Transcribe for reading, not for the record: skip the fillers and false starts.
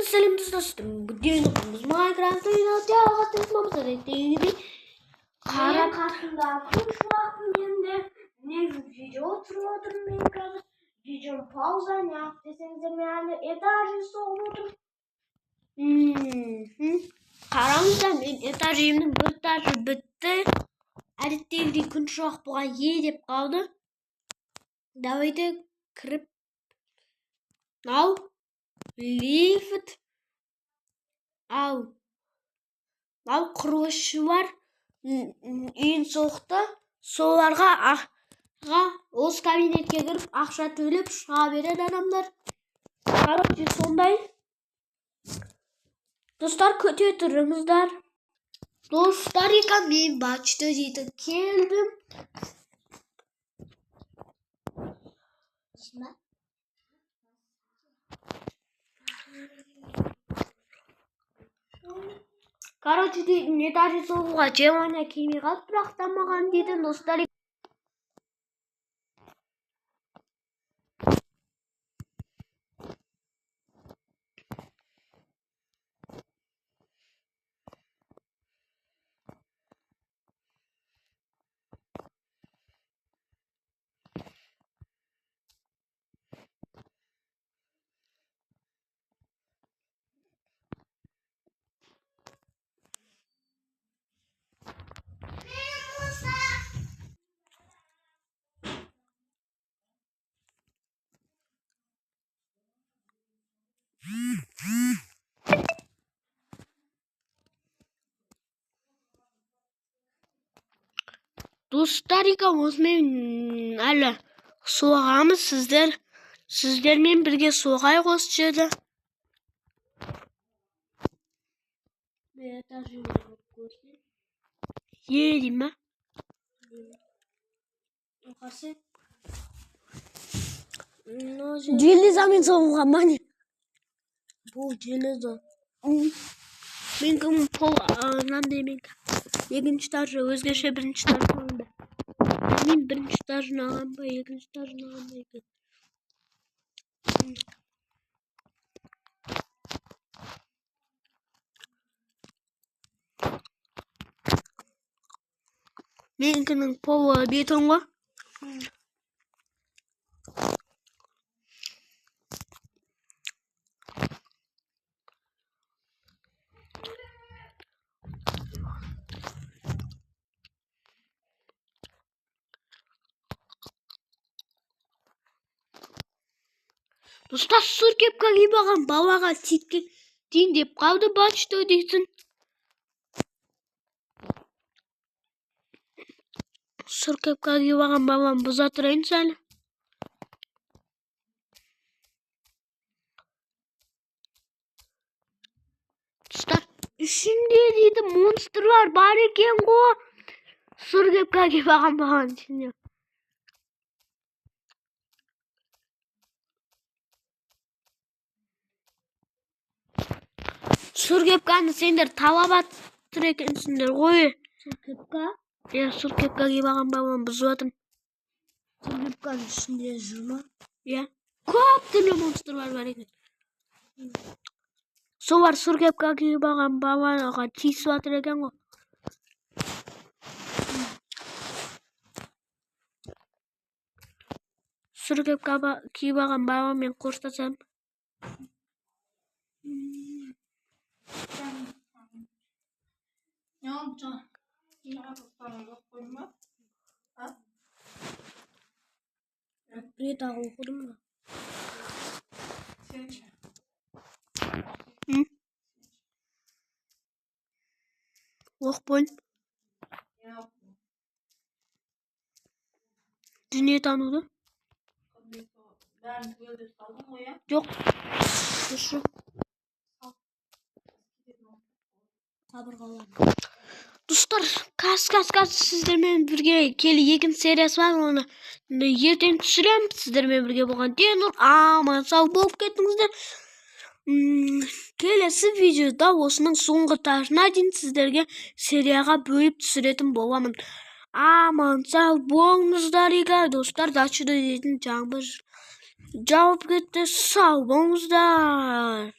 Сәлем достар. Бүгін біз Майнкрафт ойнап жалғастырып әдеттегідей Мен қарап қасымда күн шуақтың енді негізі видео түсіріп отырмын. Мен қазір видеом пауза, неғып десеңіздер, мен әлі этажын соғып отырмын. Қараңыздар, мен этажымның бір этажы бітті. Әдеттегідей күн шуақ бұған е деп қалды. Давайте кіріп, мынау лифт, ал мынау құрылысшылар үйін соқты, соларға осы кабинетке кіріп ақша төлеп шыға береді адамдар. Короче, сондай. Достар, күте тұрыңыздар. Достар, мен бачты дейді келдім. Короче, дейтін этажы соғуға желание келмей қалды, бірақ та маған дейтін достар. Достар, осымен әлі соғамыз, сіздермен бірге соғайық осы жерді. Мен этажын көрсем. Е деймін ба? Оқасы. Железамен соғуға мане. Бұл железо. Мен кім пол мынандай, мен екінші этажы өзгеше, бірінші этажын білмеймін, бірінші этажын алған ба, екінші этажын алған ба екен. Менікінің полы бетон ғой. Достар, сұр кепка киіп алған балаға тиін деп қалды бачто дейтін. Сұр кепка киіп алған баланы бұза тұрайын сәл. Достар, ішінде дейді монстрлар бар екен ғой. Сұр кепка киіп алған баланың ішінде. Сұр кепканы сендер талап атыр екенсіңдер ғой. Сұр кепка? Иә, сұр кепка киіп алған баланы бұзып жатырмын. Сұр кепканың ішінде жүр ма? Иә. Көп түрлі монстрлар бар екен. Солар сұр кепка киіп алған балаға тиісіп жатыр екен ғой. Сұр кепка киіп алған баламен қоштасамын. Не oldu? Қойма. Бір рет ақ оқыдым ба? Сен ше? Оқып қойдым. Не оқыдың? Дүниетануды. Бәрін түгелдеп салдың ғой, иә? Жоқ. Дұрыс жоқ. Қабырғалар. Достар, кас сіздермен бірге келі екінші сериясы бар, оны ертең түсіремін. Сіздермен бірге болған Денұр, аман сау болып кетіңіздер. Келесі видеода осының соңғы этажына дейін сіздерге серияға бөліп түсіретін боламын. Аман сау болыңыздар, игі достар, дачада дейтін жаңбыр жауып кетті. Сау болыңыздар.